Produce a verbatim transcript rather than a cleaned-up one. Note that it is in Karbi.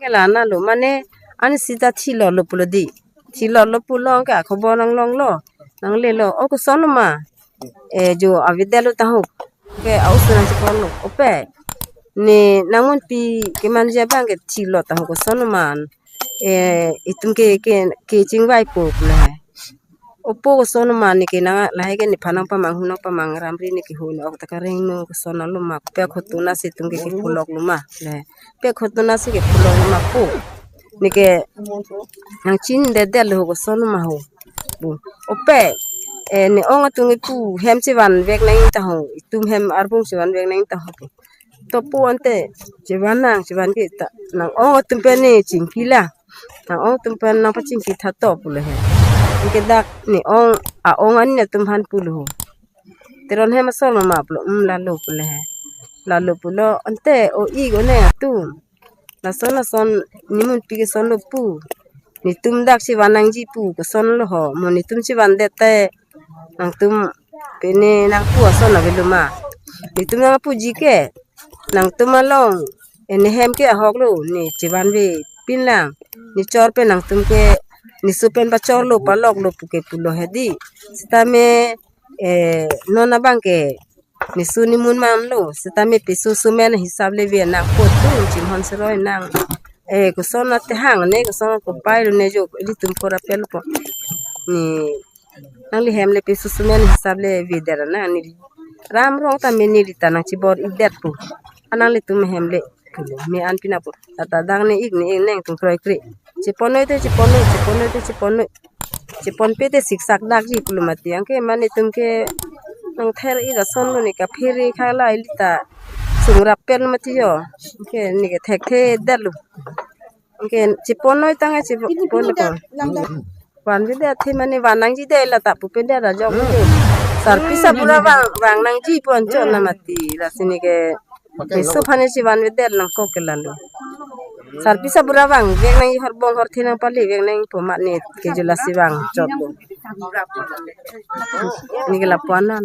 Ke la na lo mane, ani sita thilo lo pulo di. Thilo lo pulo ke akhobor nanglonglo. Nanglelo, o koson ma. Eh, jo avedetlo tahok. Ke aus nangchepon lo. Ope. Ne nangmunpi kemanji abang ke thilo tahok koson ma. Eh, itum ke, ke, kechingvaipo pulo he. Opo koson ma ne ke nang lahai ke nephan nangpamang, hu nangpamang ramri ne ke hu ne ok ta kareng no koson lo ma, pe khotuna si itum ke kepholok lo ma le. Pe khotuna si kepholok lo ma po. Ne ke nangchinidetdetlo koson ma ho. Bu. Ope. Eh, ne ong atum kepu hem chevanvek nang tahok. Itum hem arbung chevanvek nang tahok. To po ante, chevan nang, chevan ke ta, nang-ong atum pen ne chingki la. Nang-ong atum pen nangpachingki tha to pulo he. Anke dak ne ong, a-ong ani atum aphan pulo ho. Teron hem asor ma pulo, um, lalo pulo he. Lalo pulo, ante o-ik one atum. Lason lason nemunpi keson lo pu. Netum dak chevan nangji pu koson lo ho. Mo netum chevandet te nangtum pine nangpu ason avelo ma. Netum nangpuji ke nangtum along, eh, ne hem ke ahok lo, ne chevanvepin lang. Ne chor pen nangtum ke, ne su pen pachor lo, palok lo pu ke pulo he di. Sitame, eh, non abang ke ne su nemun man lo, sitame peso sumen hisap le ve nangpo tu, chinghon seroi nang. Eh, koson ate hang ne, koson kopai lo ne jo, ilitum kora pel po. Ne nangli hem le peso sumen hisap le vedet na, neli ram rong tame neli ta nangchibor-ikdet po. Anang nelitum hem le, me an pina po. Tata dang ne-ik ne-ik neng tum kroikre. Cheponnoi te cheponnoi, cheponnoi te cheponnoi. Cheponpe te siksak dakji pulo mati. Anke mane itum ke nangther-ik ason lo ne kaphere khala ili ta sungrap pen mati jo. Anke ne ke thekthedetlo. Anke cheponnoi tang chepo-, pon ko. Vanvedet athe mane van nangji det la ta pupe det ajok. Sarpi sabura vang, vang nangji pu anchot na mati. Lasi ne ke meso aphan ne chevanvedet nangkok ke lalo. Sarpi sabura vangvek nangji, horbong horthe nangpalevek nangji pu mat ne ke jo lasi vangchot lo. Ne ke lapu-an an.